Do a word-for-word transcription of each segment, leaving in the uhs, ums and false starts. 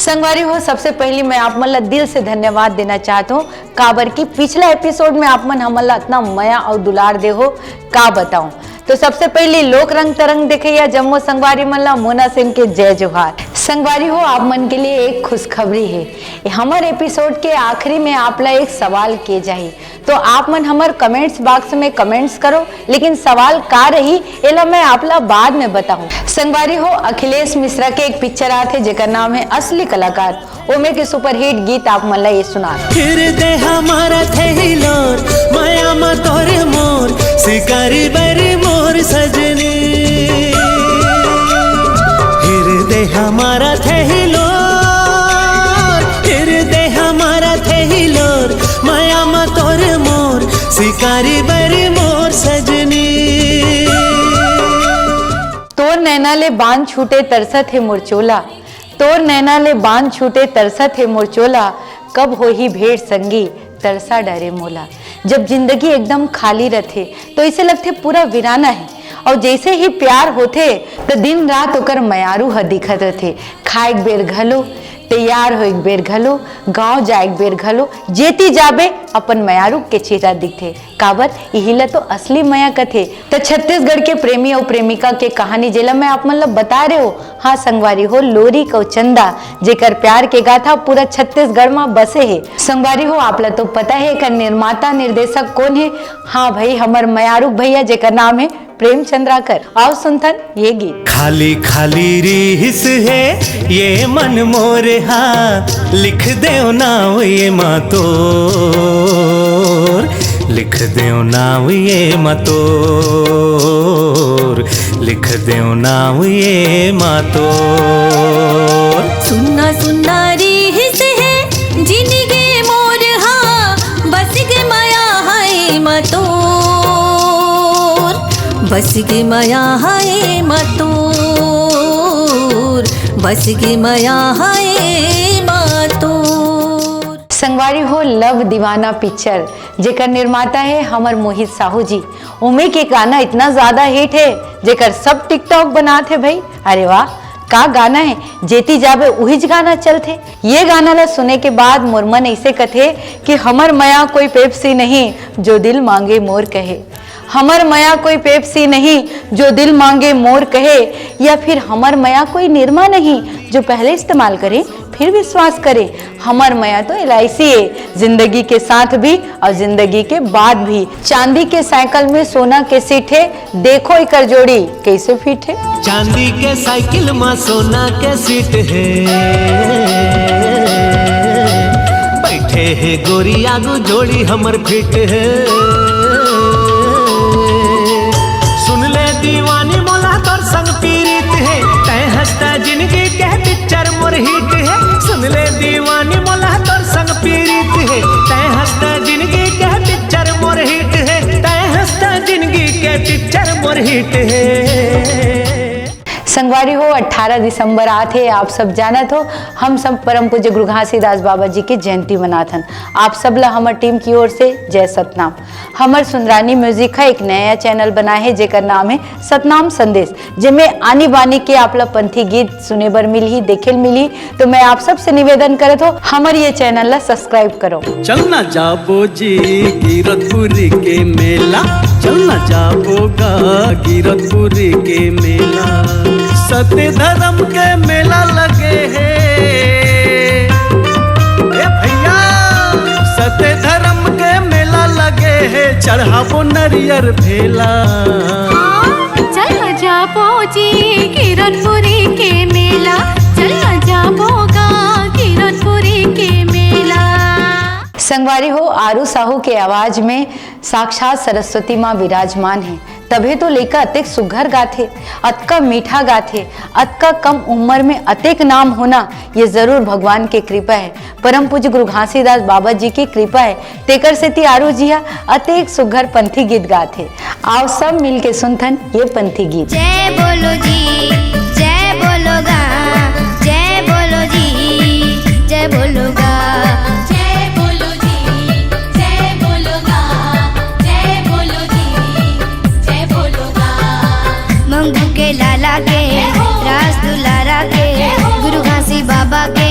संगवारी हो, सबसे पहली मैं आप मन ला दिल से धन्यवाद देना चाहत हूँ, काबर कि पिछला एपिसोड में आप मन हमन ला इतना मया अउ दुलार दे हो, का बताऊं। तो सबसे पहली लोक रंग तरंग देखइया जम्मो संगवारी मन ला मोना सेन के जय जोहार। संगवारी हो, आप मन के लिए एक खुशखबरी है। हमर एपिसोड के आखिरी में आप ला एक सवाल किए जाही, तो आप मन हमर कमेंट्स बॉक्स में कमेंट्स करो, लेकिन सवाल का रही, एला मैं आप ला बाद में बताहूँ। संगवारी हो, अखिलेश मिश्रा के एक पिक्चर आथे, जेकर नाम है असली कलाकार। ओमे के सुपरहिट गीत आप मन ला ये सुना। हृदय हमारा थे हिलोर, माया मा तोर मोर, शिकारी बर मोर सजनी। हृदय हमारा थे हिलोर, हृदय हमारा थे हिलोर, माया मा तोर मोर, शिकारी बर मोर सजनी। तोर नैना ले बांध छूटे तरसत हे मोर चोला, तोर नैना ले बांध छूटे तरसत हे मोर चोला, कब होही भेंट संगी तरसा डरे मोला। जब जिंदगी एकदम खाली रथे तो ऐसे लगथे पूरा वीराना है, और जैसे ही प्यार होथे तो दिन रात ओकर मयारू ह दिखत रथे। खाए एक बेर घलो, तैयार हो एक बेर घलो, गांव जाए एक बेर घलो, जेती जाबे अपन मयारू के चेहरा दिखथे। काबर, इही ला तो असली मया कथे। त छत्तीसगढ़ के प्रेमी अउ प्रेमिका के कहानी, जेला मैं आप मन ला बता रहे हो, हाँ संगवारी हो, लोरी कउ चंदा, जेकर प्यार के गाथा पूरा छत्तीसगढ़ म बसे हे। संगवारी हो, आप ला तो पता है एकर निर्माता निर्देशक कौन है? हाँ भाई, हमर मयारुक भैया, जेकर नाम है प्रेम चंद्राकर। आओ सुनथन ये गीत। खाली खाली रिहिस हे ये मन मोर हा, लिख देव नाव ये मा तोर, लिख देव नाव ये मा तोर, लिख देव नाव ये मा तोर। सुन्ना सुन्ना रिहिस हे जिनगी मोर हा, बस गे मया हाय मा तोर, बस गे मया हाय मा तोर, बस गे मया हाय मा तोर। संगवारी हो, लव दीवाना पिक्चर, जेकर निर्माता है हमर मोहित साहू जी, उमे के गाना इतना ज्यादा हिट है, जेकर सब टिकटॉक बनात है भाई। अरे वाह, का गाना है, जेती जाबे उहिच गाना चलथे। ये गाना ला सुने के बाद मोर मन ऐसे कथे कि हमर मया कोई पेप्सी नहीं, जो दिल मांगे मोर कहे। हमर मया कोई पेप्सी नहीं, जो दिल मांगे मोर कहे, या फिर हमर मया कोई निरमा नहीं, जो पहले इस्तेमाल करे फिर विश्वास करे। हमर मया तो एल आई सी है, जिंदगी के साथ भी और जिंदगी के बाद भी। चांदी के साइकिल में सोना के सीट है, देखो एकर जोड़ी कैसे फिट है। चांदी के साइकिल मा सोना के सीट हे, बैठे हे गोरी आगू जोड़ी हमर फिट हे। सुन ले दीवानी मोला तोर संग पीरित हे, तै हंसता जिंदगी के पिक्चर मोर हिट हे। सुन ले दीवानी मोला तोर संग पीरित हे, तै हंसता जिंदगी के पिक्चर मोर हिट हे, तै हंसता जिंदगी के पिक्चर मोर हिट हे। संगवारी हो, अठारह दिसंबर आत हे, आप सब जानत हो, हम सब परम पूज्य गुरु घासीदास बाबा जी के जयंती मनाथन। आप सब ला हमर टीम की ओर से जय सतनाम। हमर सुंदरानी म्यूजिक ह एक नया चैनल बनाए हे, जेकर नाम हे सतनाम संदेश, जेमे आनी बानी के आप ला पंथी गीत सुने बर मिलही, देखे ल मिलही। तो मैं आप सबसे निवेदन करत हो, हमर ये चैनल ला सब्सक्राइब करो। चलना जाबो जी गिरतपुरी के मेला, चलना जाबो गा गिरतपुरी के मेला। सत्य धर्म के मेला लगे हे, ए भैया, सत्य धर्म के मेला लगे हे, चढ़ाबो नरियर भेला। हाँ, चल जाबो जी किरणपुरी के मेला, चल जाबो गा किरणपुरी के मेला। संगवारी हो, आरू साहू के आवाज में साक्षात सरस्वती माँ विराजमान है, तभे तो लइका अतेक सुघर गाथे, अतका मीठा गाथे, अतका कम उम्र में अतेक नाम होना, ये जरूर भगवान के कृपा है, परम पूज्य गुरु घासीदास बाबा जी की कृपा है। तेकर सेती आरू जी हा अतेक सुघर पंथी गीत गाथे। आओ सब मिलके सुनथन ये पंथी गीत। जय बोलो जी, जय बोलो गा, जय बोलो जी, जय बोलो गा। जय बोलो जी, जय बोलो गा, जय बोलो जी, जय बोलो गा। मंगू के लाला के, राज दुलारा के, गुरु घासी बाबा के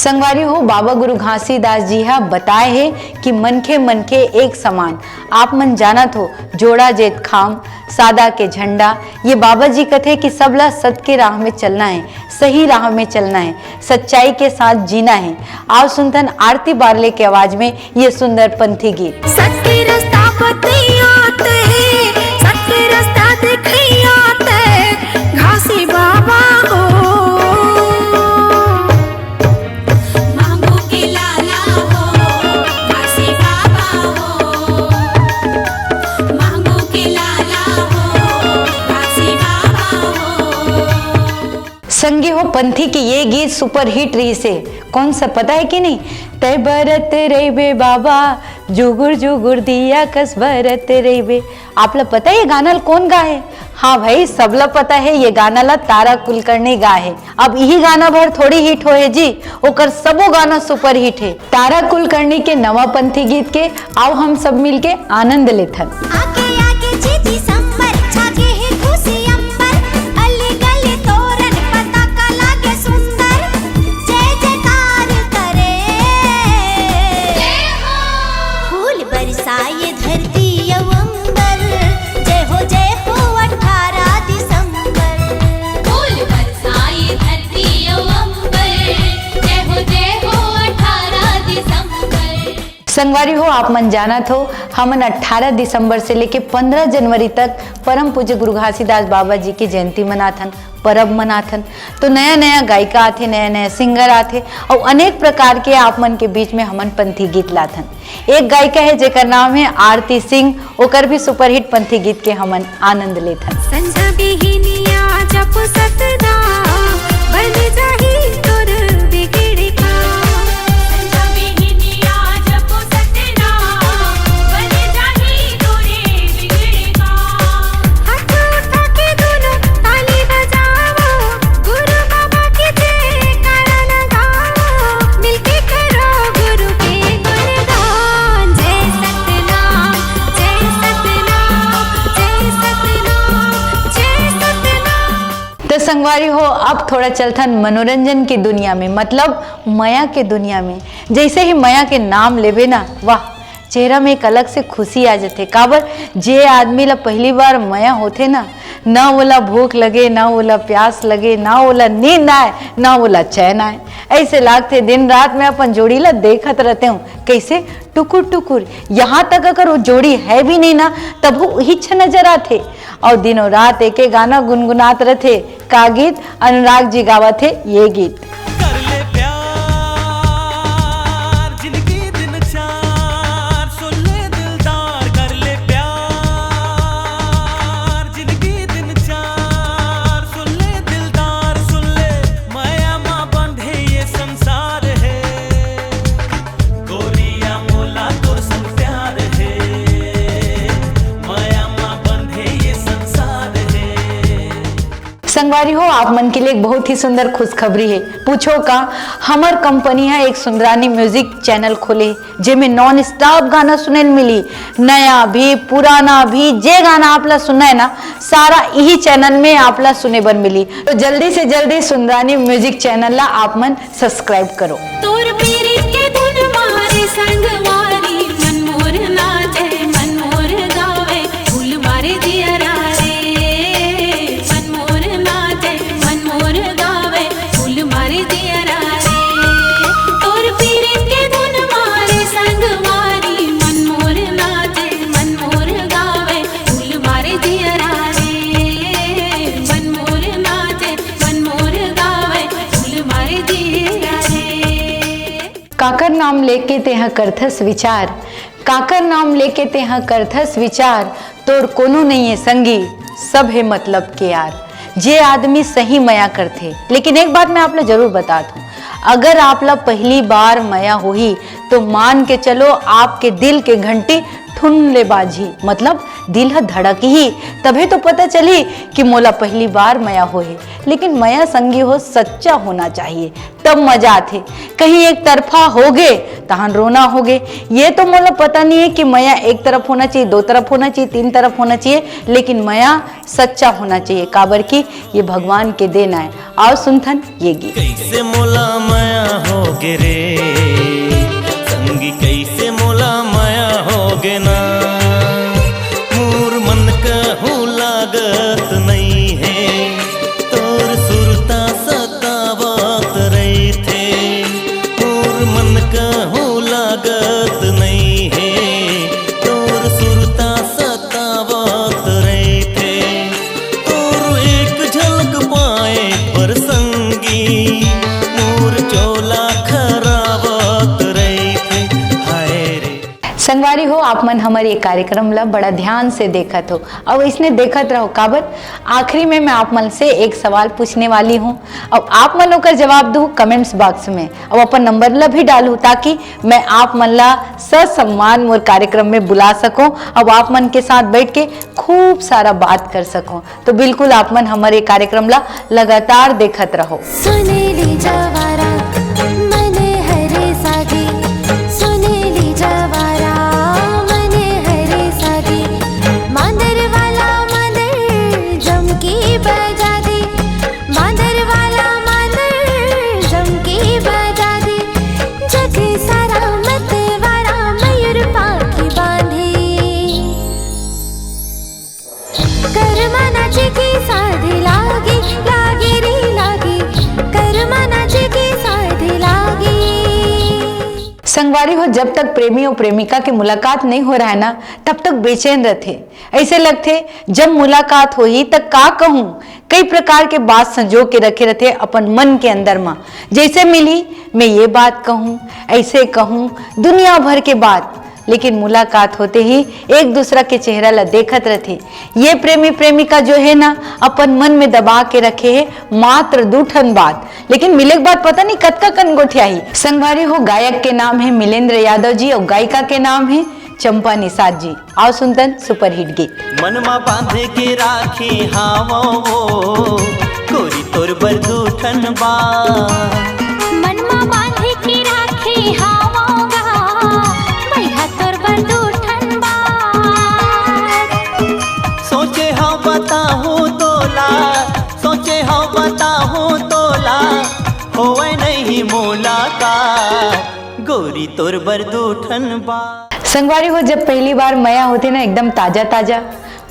संगवारी हो, बाबा गुरु घासीदास जी हा बताए हे कि मनखे मनखे एक समान। आप मन जानत हो, जोड़ा जेत खाम, सादा के झंडा। ये बाबा जी कथे कि सबला सत के राह में चलना है, सही राह में चलना है, सच्चाई के साथ जीना है। आओ सुनथन आरती बारले के आवाज में ये सुंदर पंथी गीत। सत्य रस्ता बतैया ते, सत्य रस्ता देखैया ते, घासी बाबा हो। मांगू के लाला हो, घासी बाबा हो। मांगू के लाला हो, घासी बाबा हो। संगी हो, पंथी के ये गीत सुपरहिट रहिसे। कौन सा पता है कि नहीं? तय बरत रहिबे बाबा, जुगुर जुगुर दिया कस बरत रहिबे। आप ला पता है ये गाना ल कौन गा है? हाँ भाई, सबला पता है, ये गाना ला तारा कुलकर्णी गा है। अब यही गाना भर थोड़ी हिट होए जी, ओकर सबो गाना सुपरहिट है। तारा कुलकर्णी के नवा पंथी गीत के आओ हम सब मिलके आनंद लेथन। आगे आगे जी दिसंबर, छागे हे खुशी अंबर, गली गली तोरण, पताका लागे सुंदर, जय जयकार करे। फूल बरसाए धरती अउ अंबर, जय हो जय हो अठारह दिसंबर। फूल बरसाए धरती अउ अंबर, जय हो जय हो अठारह दिसंबर। संगवारी हो, आप मन जानत हो, हमन अठारह दिसंबर से लेके पन्द्रह जनवरी तक परम पूज्य गुरु घासीदास बाबा जी के जयंती मनाथन, परब मनाथन। तो नया नया गायिका आथे, नया नया सिंगर आथे, अउ अनेक प्रकार के आप मन के बीच में हमन पंथी गीत लाथन। एक गायिका है जेकर नाम है आरती सिंह, ओकर भी सुपरहिट पंथी गीत के हमन आनंद लेथन। संझा बिहिनिया जप सतनाम, बन जाही तोर बिगड़े काम। संझा बिहिनिया जप सतनाम, बन जाही तोरे बिगड़े काम। हाथ उठा के दोनों ताली बजाओ, गुरु बाबा के जयकारा लगाओ, मिलके करो गुरु के गुणगान। जय सतनाम, जय सतनाम, जय सतनाम, जय सतनाम। तो संगवारी हो, अब थोड़ा चलथन मनोरंजन की दुनिया में, मतलब मया के दुनिया में। जैसे ही मया के नाम लेबे ना, वाह, चेहरा में एक अलग से खुशी आ जाथे। काबर, जे आदमी ला पहली बार मया होथे ना, ना ओला भूख लगे, ना ओला प्यास लगे, ना ओला नींद आए, ना ओला चैन आए। ऐसे लागथे दिन रात में अपन जोड़ी ला देखत रहते हूँ, कैसे टुकुर टुकुर। यहाँ तक अगर वो जोड़ी है भी नहीं ना, तब वो इच्छा नजर आथे। और दिनों रात एक एक गाना गुनगुनात रहथे। का गीत? अनुराग जी गावत हे ये गीत। कर ले प्यार, जिंदगी दिन चार, सुन ले दिलदार, कर ले प्यार, जिंदगी दिन चार, सुन ले दिलदार, सुन ले, मया मा बंधे ये संसार है, गोरिया मोला तोर संग प्यार है, मया मा बंधे ये संसार है। संगवारी हो, आप मन के लिए एक बहुत ही सुंदर खुशखबरी है। पूछो का, हमर कंपनी है एक सुंदरानी म्यूजिक चैनल खोले, जेमे नॉन स्टॉप गाना सुने ल मिली, नया भी, पुराना भी, जे गाना आप ला सुनना है ना, सारा यही चैनल में आप ला सुने बर मिली। तो जल्दी से जल्दी सुंदरानी म्यूजिक चैनल ला आप मन सब्सक्राइब करो। तोर पीरित के धुन मारे संगवारी, मन मोर नाचे, मन मोर गावे, फूल मारे जियरा रे। मन मोर नाचे, मन मोर गावे, फूल मारे जियरा रे। तोर पीरित के धुन मारे संगवारी, मन मोर नाचे, मन मोर गावे, फूल मारे जियरा रे। मन मोर नाचे, मन मोर गावे, फूल मारे जियरा रे। काकर नाम लेके तेह करथस विचार, काकर नाम लेके तेह करथस विचार, तोर कोनो नइये संगी, सब हे मतलब के यार। जे आदमी सही मया करथे, लेकिन एक बात मैं आप ला जरूर बतात हूँ, अगर आप ला पहली बार मया होही, तो मान के चलो, आपके दिल के घंटी ठुन ले बाजही, मतलब दिल ह धड़कही, तभे तो पता चलही कि मोला पहली बार मया होहे। लेकिन मया, संगी हो, सच्चा होना चाहिए, तब मजा आथे। कहीं एक तरफा होगे, तहन रोना होगे। ये तो मोला पता नहीं है कि मया एक तरफ होना चाहिए, दो तरफ होना चाहिए, तीन तरफ होना चाहिए, लेकिन मया सच्चा होना चाहिए, काबर कि ये भगवान के देन आय। आओ सुनथन ये गीत। कैसे मोला मया होगे रे, संगी, कैसे मोला मया होगे ना। मोर मन कहूँ लागत नइ हे, तोर सुरता सतावत रहिथे। मोर मन कहूँ लागत नइ हे, तोर सुरता सतावत रहिथे। तोर एक झलक पाए बर संगी, मोर चोला खरावत रहिथे। हाय रे। संगवारी हो, आप मन हमर ये कार्यक्रम ला बड़ा ध्यान से देखत हो, अउ इसने देखत रहो, काबर आखिरी में मैं आप मन से एक सवाल पूछने वाली हूँ। अब आप मन ओकर जवाब दू comments box में, अब अपन नंबर ला भी डालू, ताकि मैं आप मन ला ससम्मान मोर कार्यक्रम में बुला सकूं। अब आप मन के साथ बैठ के खूब सारा बात कर सकूं। तो बिल्कुल आप मन हमर ये कार्यक्रम ला लगातार देखत रहो। सुनेली जवारा मने हरे सागी, सुनेली जवारा मने हरे सागी, मांदर वाला मांदर जमकी बजा दे, मांदर वाला मांदर जमकी बजा दे, जग सारा मत वारा मयूर पाखी बांधे। करमना जेके साधे लागे, लागे रे लागे, करमना जेके साधे लागे। संगवारी हो, जब तक प्रेमी अउ प्रेमिका के मुलाकात नहीं हो रहा है ना, तब तक बेचैन रहथे। ऐसे लगथे, जब मुलाकात होही, त का कहूँ? कई प्रकार के बात संजो के रखे रहथे अपन मन के अंदर म। जैसे मिली, मैं ये बात कहूँ, ऐसे कहूँ, दुनिया भर के बात। लेकिन मुलाकात होते ही एक दूसरा के चेहरा ला देखत रहथे। ये प्रेमी प्रेमिका जो है ना, अपन मन में दबा के रखे है मात्र दू ठन बात, लेकिन मिले के बाद पता नहीं कतका कन गोठियाही। संगवारी हो, गायक के नाम है मिलेंद्र यादव जी और गायिका के नाम है चंपा निषाद जी। आओ सुनतन सुपरहिट गीत। मन मा बांध के राखे हावो वो, गोरी तोर बर दू ठन बात। मन मा बांध के राखे हावो गा, भैया तोर बर दू ठन बात। सोचे हव बताहूँ तोला, सोचे हव बताहूँ तोला, होवय नहीं मुलाकात, गोरी तोर बर दू ठन बात। संगवारी हो, जब पहली बार मया होथे ना, एकदम ताजा ताजा,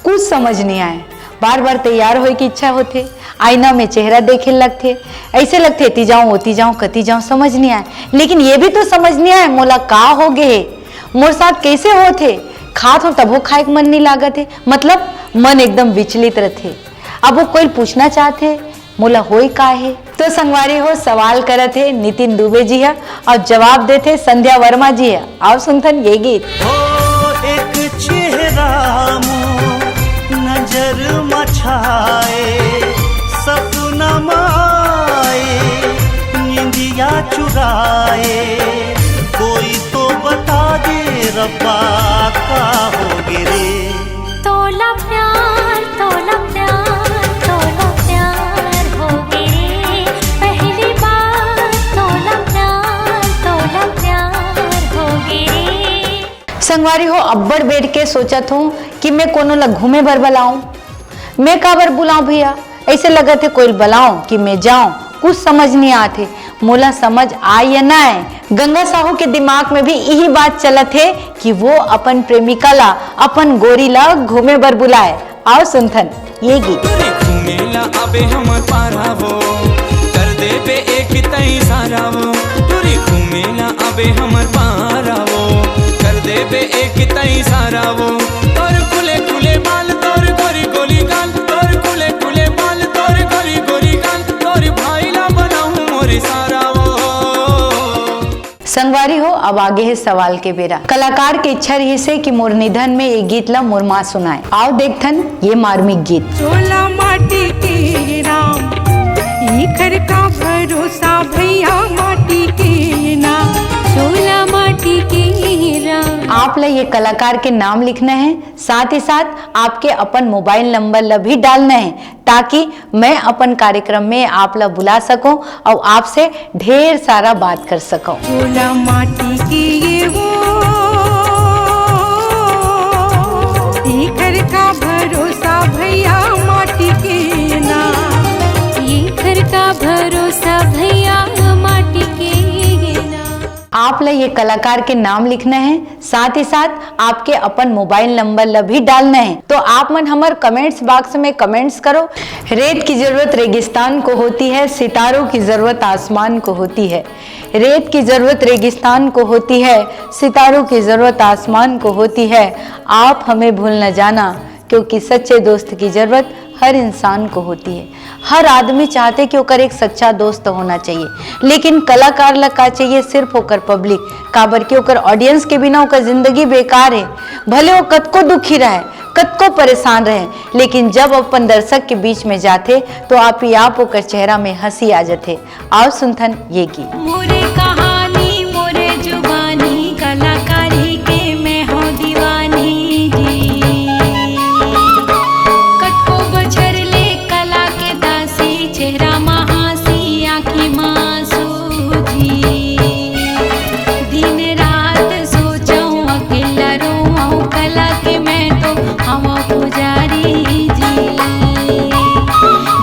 कुछ समझ नहीं आए। बार बार तैयार होए की इच्छा होथे, आईना में चेहरा देखे लगथे, ऐसे लगथे एती जाऊं, ओती जाऊं, कती जाऊं, समझ नहीं आए। लेकिन ये भी तो समझ नहीं आए, मोला का हो गे हे, मोर साथ कैसे होथे, खात हो तभो खाए के मन नहीं लागत हे, मतलब मन एकदम विचलित रथे। अब वो कोई पूछना चाहथे, मोला होई का हे? तो संगवारी हो, सवाल करत हे नितिन दुबे जी ह अउ जवाब देथे संध्या वर्मा जी ह। आओ सुनथन ये गीत। हो एक चेहरा मो नजर म छाए, सपना म आए, निंदिया चुराए, कोई तो बता दे रब्बा का हो गे रे। तोला प्यार, तोला प्यार, तोला प्यार हो गे रे। पहली बार तोला प्यार, तोला प्यार हो गे रे। संगवारी हो, अब्बड़ बैठ के सोचत हूँ कि मैं कोनो ला घूमे बर बलाऊं। मैं काबर बुलाऊं भैया? ऐसे लगत हे कोई बलाऊं कि मैं जाऊं, कुछ समझ नहीं आत हे। मोला समझ आय या ना आय, गंगा साहू के दिमाग में भी यही बात चलत हे कि वो अपन प्रेमिका ला, अपन गोरी ला घूमे बर बुलाए। आओ सुनथन ये गीत। टुरी घूमे ला आबे हमर पारा वो, कर देबे एक तई सारा वो। टुरी घूमे ला आबे हमर पारा वो, कर देबे एक तई सारा वो। तोर कुले कुले बाल, तोर गोरी गोरी गाल, तोर कुले कुले बाल, तोर गोरी गोरी गाल, तोर भाई ला बनाऊं मोर सारा वो। संगवारी हो, अब आगे हे सवाल के बेरा। कलाकार के इच्छा रहिस हे कि मोर निधन में ये गीत ला मोर माँ सुनाए। आओ देखथन ये मार्मिक गीत। चोला माटी के राम, एकर का भरोसा भैया माटी के ना। चोला माटी आप ला ये कलाकार के नाम लिखना है, साथ ही साथ आपके अपन मोबाइल नंबर ला भी डालना है, ताकि मैं अपन कार्यक्रम में आप ला बुला सकूं और आपसे ढेर सारा बात कर सकूं। बोला माटी के ये वो, एकर का भरोसा भैया माटी के ना। एकर का भरोसा भैया माटी के ना। आप ला ये कलाकार के नाम लिखना है, साथ ही साथ आपके अपन मोबाइल नंबर ला भी डालना है। तो आप मन हमर कमेंट्स बॉक्स में कमेंट्स करो। रेत की जरूरत रेगिस्तान को होती है, सितारों की जरूरत आसमान को होती है। रेत की जरूरत रेगिस्तान को होती है, सितारों की जरूरत आसमान को होती है। आप हमें भूल न जाना, क्योंकि सच्चे दोस्त की जरूरत हर इंसान को होती है। हर आदमी चाहते कि ओकर एक सच्चा दोस्त होना चाहिए, लेकिन कलाकार ला का चाहिए? सिर्फ ओकर पब्लिक। काबर कि ओकर ऑडियंस के बिना ओकर जिंदगी बेकार है। भले वो कतको दुखी रहे, कतको परेशान रहे, लेकिन जब अपन दर्शक के बीच में जाथे, तो आप ही आप ओकर चेहरा में हंसी आ जाथे। आओ सुनथन ये गीत। मोरे कहानी मोरे जुबानी, कलाकारी के मैं हो दीवानी जी। कतको बछर ले कला के दासी, चेहरा महासी आँखी मासू जी। दिन रात सोचो अकेला रो, कला के मैं तो हम पुजारी जी।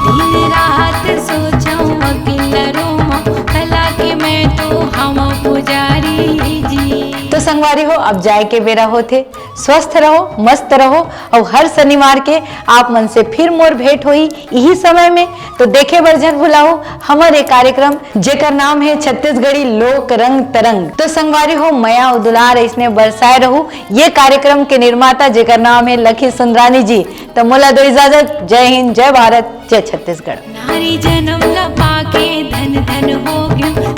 दिन रात सोचो अकेला रो, कला के मैं तो हम पुजारी जी। तो संगवारी हो, अब जाए के बेरा होथे। स्वस्थ रहो, मस्त रहो और हर शनिवार के आप मन से फिर मोर भेंट होही इही समय में। तो देखे बर झन भुलाहू हमर ये कार्यक्रम, जेकर नाम है छत्तीसगढ़ी लोक रंग तरंग। तो संगवारी हो, मया अउ दुलार इसने बरसाए रहू ये कार्यक्रम के निर्माता, जेकर नाम है लखी सुंदरानी जी। तो मोला दो इजाजत। जय हिंद, जय भारत, जय छत्तीसगढ़। नारी जन्म ल पाके धन धन हो गयो,